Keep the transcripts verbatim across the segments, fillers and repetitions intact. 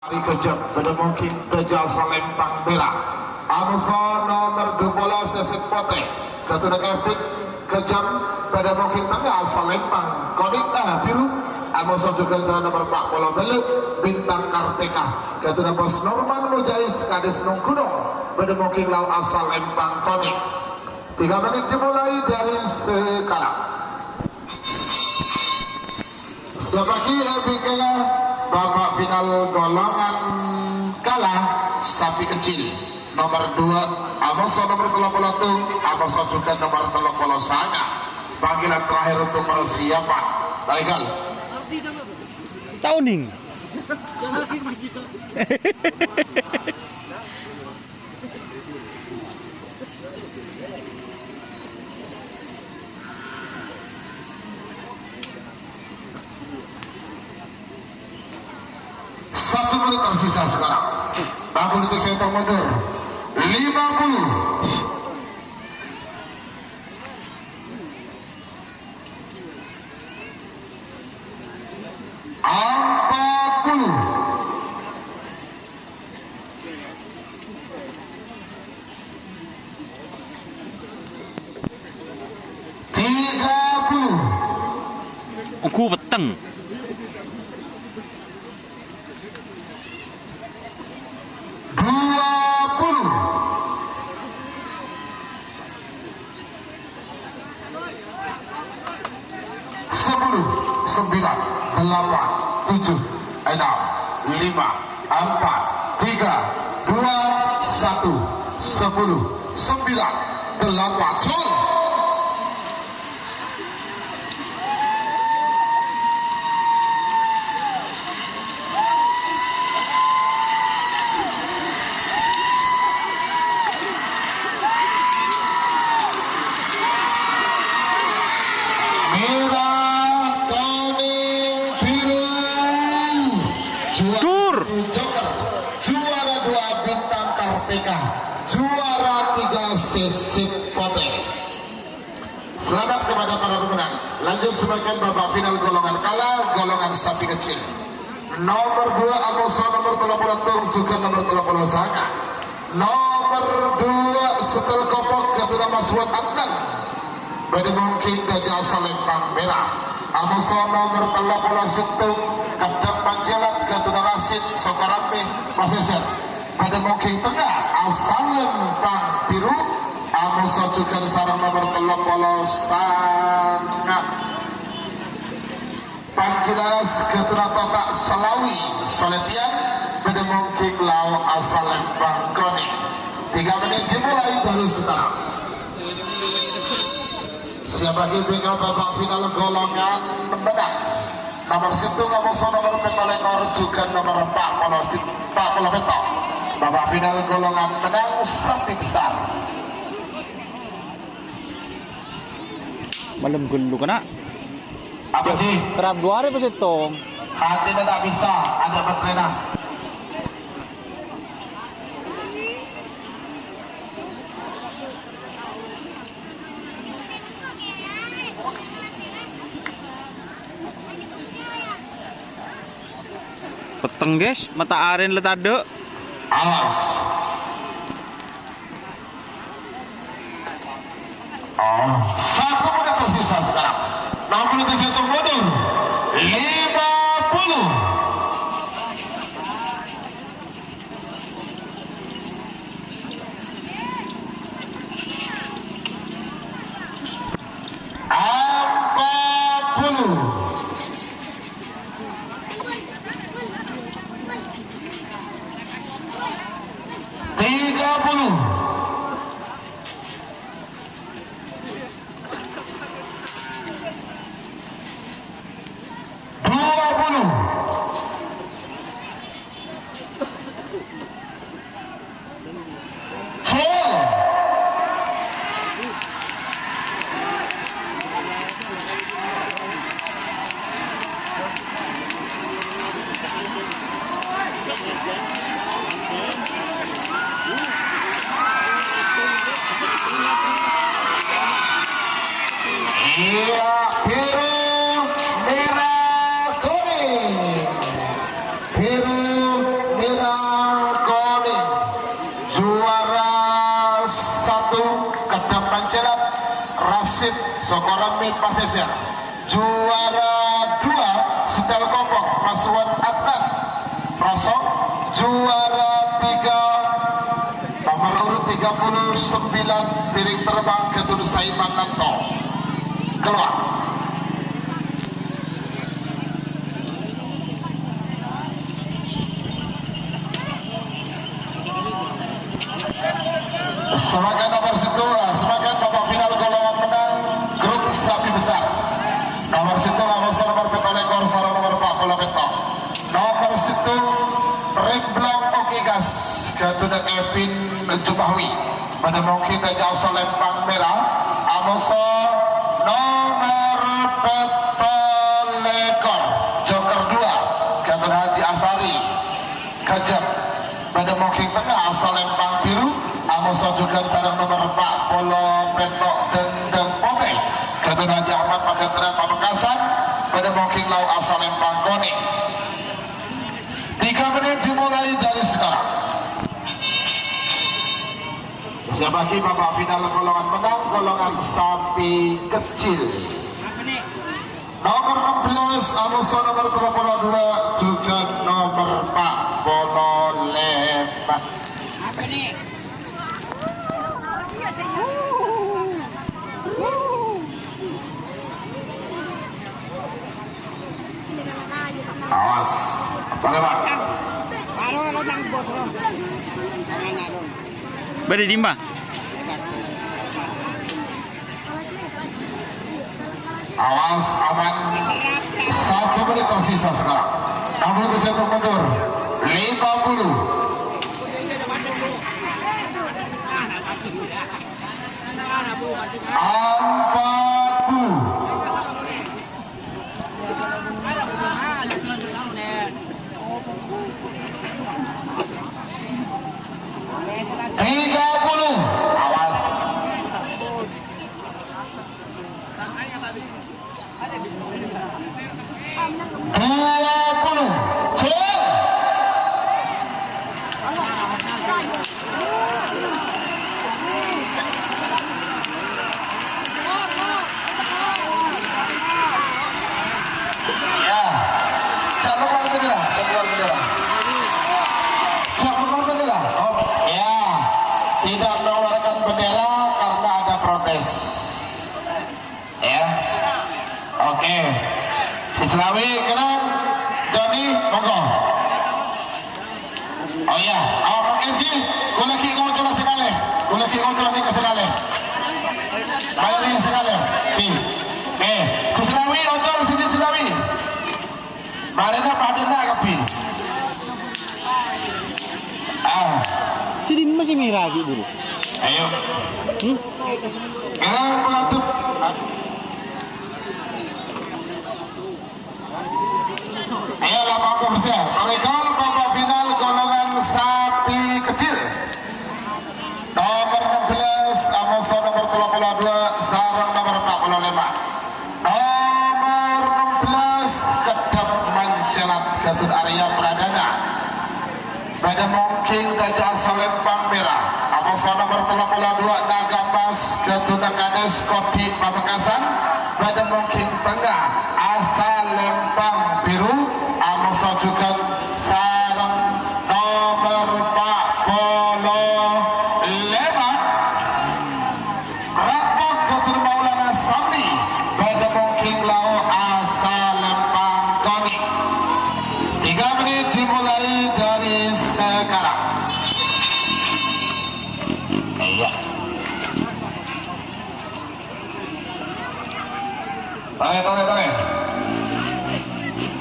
Kejam, bâdâ mongkèng dâjâ salèmpang mèra. Amoso nomer dua puluh sèsèt potè. Katuna Kevin Kejam, bâdâ mongkèng tengnga salèmpang konèng, eh, biru. Amoso jhughân sareng nomer empat puluh bâllu', Bintang Kartika. Katuna Bos Norman Mujahid, Kadis Nonggunong, bâdâ mongkèng lao asalèmpang konèng. Tiga menit dimulai dari sekarang. Sabâgiyân bingkana babak final golongan kala sapi kecil. Nomor dua, amoso nomor tello polo tong, amoso jhughân nomor tello polo sanga'. Panggilan terakhir untuk persiapan. Talikal. Cauning. Satu menit tersisa sekarang. Enam puluh detik saya hitung mundur. Lima puluh. Empat puluh. Tiga puluh. Ongghu petteng. Dua puluh. Sepuluh, sembilan, delapan, tujuh, enam, lima, empat, tiga, dua, satu, sepuluh, sembilan, delapan, gol. Merah, kuning, biru. Juara Dur. Satu Joker, juara dua Bintang Kartika, juara tiga Sisip Potè. Selamat kepada para pemenang. Lanjut semakin babak final golongan kala, golongan sapi kecil. Nomor dua amoso nomor tello polo tong, jhughân nomor tello polo sanga'. Nomor dua setel kopok, katuna Mas Wan Adnan. Bâdâ mongkèng dâjâ salèmpang mèra. Amoso nomor tello polo sèttong, keddhâ' panjhâlân, katuna Rasid, Sokorambi, Pasèsèr. Bâdâ mongkèng tengnga, asalèmpang biru, amoso jhughân sareng nomor tello polo sanga'. Panggilan katuna Bapak Salawi Soletian, bâdâ mongkèng lao asalèmpang konèng. Tiga menit dimulai dari sekarang. Siap lagi tinggal babak final golongan menang. Nomor sèttong amoso nomor pètto lèkor jhughân nomor empat puluh, empat puluh pètto. Babak final golongan menang sapi besar. Malem ghâllu, kana'. Apa sih? Terap dua hari pas itu. Hati tidak bisa, ada baterainya. Petteng, guys, mata'arèna la tadâ'. Alas. Oh, satu menit tersisa sekarang. Enam puluh tujuh untuk mundur. Lima puluh. Empat puluh. Tiga puluh. Dua puluh. Gol. Mèra konèng, juara satu, Kedap Pancalat, Rasid Sokorami Pasèsèr. Juara dua, Setel Kopok, Maswan Adnan, Rosok. Juara tiga, nomor urut tiga puluh sembilan, Piring Terbang, Gatun Saiman Nanto. Keluar. Samakan nomor sèttong, samakan babak final golongan menang grup sapi besar. Nomor sèttong, amoso nomor pètto lèkor, sareng nomor empat puluh pètto. Nomor sèttong, Remblong Oke Gas, Gatuna Kevin Jumahwi. Bâdâ mungkin dâjâ amoso lèmpang mèra, amoso nomor pètto lèkor, joker dua, Gatuna Haji Asari. Kajjhâ'. Bâdâ mungkin tengnga amoso lèmpang biru, amoso jhughân sareng nomor empat puluh pètto, Dendeng Potè. Gatuna Haji Ahmad Paganteran Pamekasan. Bâdâ mungkin lao amoso lèmpang konèng. Tiga menit dimulai dari sekarang. Siap lagi babak final golongan menang, golongan sapi kecil. Nomor enam belas, amoso nomor tello polo dua, jhughân nomor empat polo lèma. Awas. Apa lèma? Bâdâ dimma. Awas, aman. Satu menit tersisa sekarang. Enam puluh tujuh untuk mundur. Lima puluh. Empat puluh. Tiga puluh. Awas. Dua puluh. Cek. Ya. Siapa keluar bendera? Siapa keluar bendera? Siapa keluar bendera? Oh, ya. Tidak mengeluarkan bendera karena ada protes. Ya. Oke. Sè salaèn kèng, Doni, monggo. Oh, iyâ. Oh, mungkin sih, ghulâ ghi' ngocola sakalè. Ghulâ ghi' ngocola nèka sakalè. Ayo, nèka sakalè. Oke. Sè salaèn ocol sè salaèn. Marèna padâna kabbhi. Ah. Sè dimma sè mèra ghi' buru? Ayo. Hmm? Kèng pengatur. Ayo, delapan puluh persen. Mereka babak final golongan sapi kecil. Nomor enam belas, amoso nomor tello polo dua, sareng nomor empat polo lèma. Nomor enam belas, Kedap Mancelat, Gatun Arya Pradana. Bâdâ mongking dâjâ amoso lèmpang mèra, amoso nomor tello polo dua, Naga Mas, Gatuna Kades, Kodi Pamekasan. Bâdâ mongking tengnga, amoso lèmpang biru, amoso jhughân sareng nomor empat polo lèma. Rampok Gatun Maulana Sambi, bâdâ mongking lao amoso lèmpang konèng. Tiga menit dimulai dari sekarang. Iya. Tangè, tangè, tangè.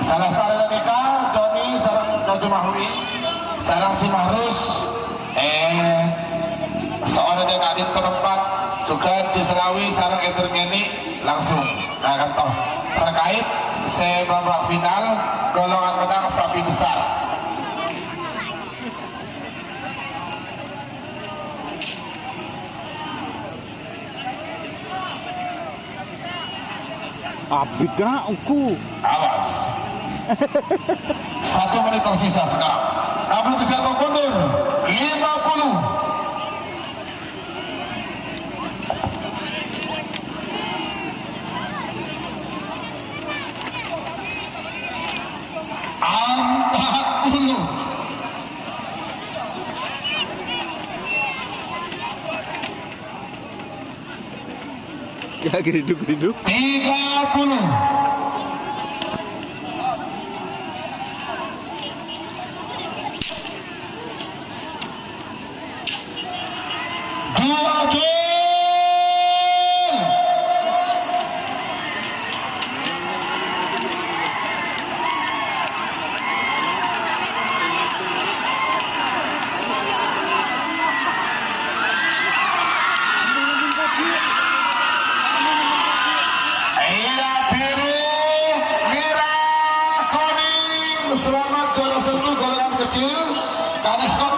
Salastarè nèka, Joni sareng Kaju Mahwi, sareng Cimahrus, eh, saonèna ka'dinto tempat, jhughân Ciselawi sareng Eder Keni langsung. Nah, kanto. Terkait sè babak final, golongan menang sapi besar. Abit, Kak, engko. Awas. Satu menit tersisa sekarang. Terjatuh mundur, lima puluh. Empat puluh. Ya, geriduk-geriduk. Tiga puluh. Dua gol. Iya, biru, merah, kuning. Selamat juara satu golongan kecil. Karena skor